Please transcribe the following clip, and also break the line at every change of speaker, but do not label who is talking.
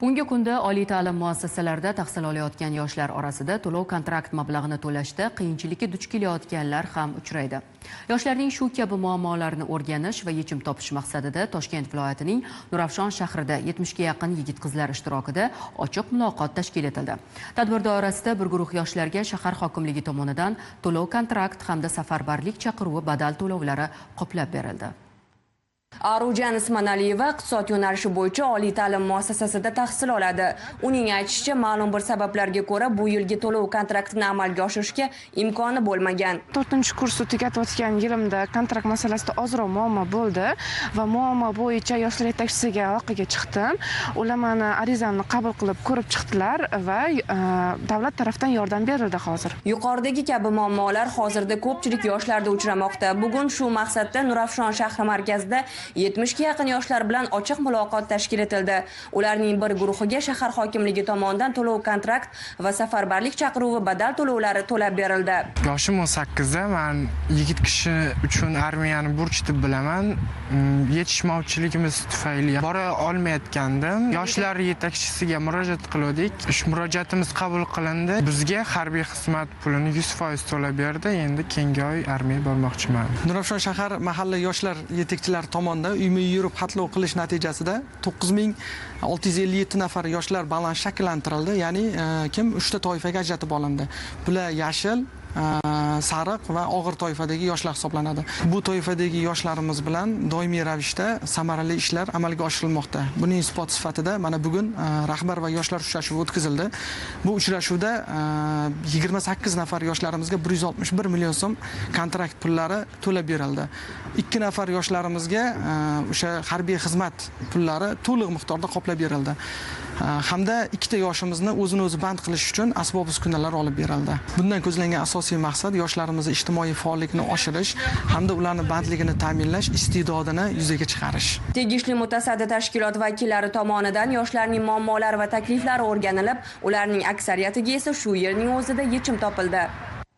Bugungi kunda oliy ta'lim muassasalarida tahsil olayotgan yoshlar orasida to'lov kontrakt mablag'ini to'lashda qiyinchilikka duch kelayotganlar ham uchraydi. Yoshlarning shu kabi muammolarini o'rganish va yechim topish maqsadida Toshkent viloyatining Nurafshon shahrida 70 ga yaqin yigit-qizlar ishtirokida ochiq muloqot tashkil etildi. Tadbir doirasida bir guruh yoshlarga shahar hokimligi tomonidan to'lov kontrakt hamda safarbarlik chaqiruvi badal to'lovlari qoplab berildi.
Arujan Ismanaliyeva iqtisod yo'nalishi bo'yicha oliy ta'lim muassasasida tahsil oladi. Uning aytishicha, ma'lum bir sabablarga ko'ra bu yilgi to'lov kontraktini amalga oshirishga imkoni bo'lmagan.
4-kursni tugatayotgan yilimda kontrakt masalasida ozroq muammo bo'ldi va muammo bo'yicha yoshlar yetakchisiga aloqaga chiqdim. Ular meni arizamni qabul qilib ko'rib chiqdilar va davlat tarafdan yordam berildi hozir.
Yuqoridagi kabi muammolar hozirda ko'pchilik yoshlarda uchramoqda. Bugun shu maqsadda Nurafshon shahri markazida 70 ga yaqin yoshlar bilan ochiq muloqot tashkil etildi. Ularning bir guruhiga shahar hokimligi tomonidan to'lov kontrakt va safarbarlik chaqiruvi badal to'lovlari to'lab berildi.
Yoshim 18da, men yigit kishi uchun armiyani burch deb bilaman. Yetishmovchiligimiz tufayli bora olmayotgandim. Yoshlar yetakchisiga murojaat qildik. Shu murojaatimiz qabul qilindi. Bizga harbiy xizmat pulini 100% to'lab berdi. Endi keyingi oy armiyaga bormoqchiman.
Nurafshon shahar mahalla yoshlar yetakchilari tomonidan uyma-uy yurib xatlov qilish natijasida 9657 nafar yoshlar balans shakllantirildi. Ya'ni kim 3 ta toifaga ajratib olindi. Bular yashil, sariq va og'ir toifadagi yoshlar hisoblanadi. Bu toifadagi yoshlarimiz bilan doimiy ravishda samarali ishlar amalga oshirilmoqda. Buning isboti sifatida mana bugun rahbar va yoshlar uchrashuvi o'tkazildi. Bu uchrashuvda 28 nafar yoshlarimizga 161 million so'm kontrakt pullari to'lab berildi. 2 nafar yoshlarimizga o'sha harbiy xizmat pullari to'liq miqdorda qoplab berildi. Hamda 2 ta yoshimizni o'zini o'zi band qilish uchun asbob uskunalar olib berildi. Bundan ko'zlangan asosiy maqsad yoshlarimizni ijtimoiy faollikni oshirish hamda ularning bandligini ta'minlash, iste'dodini yuzaga chiqarish.
Tegishli mutasaddi tashkilot vakillari tomonidan yoshlarning muammolari va takliflari o'rganilib, ularning aksariyatiga esa shu yilning o'zida yechim topildi.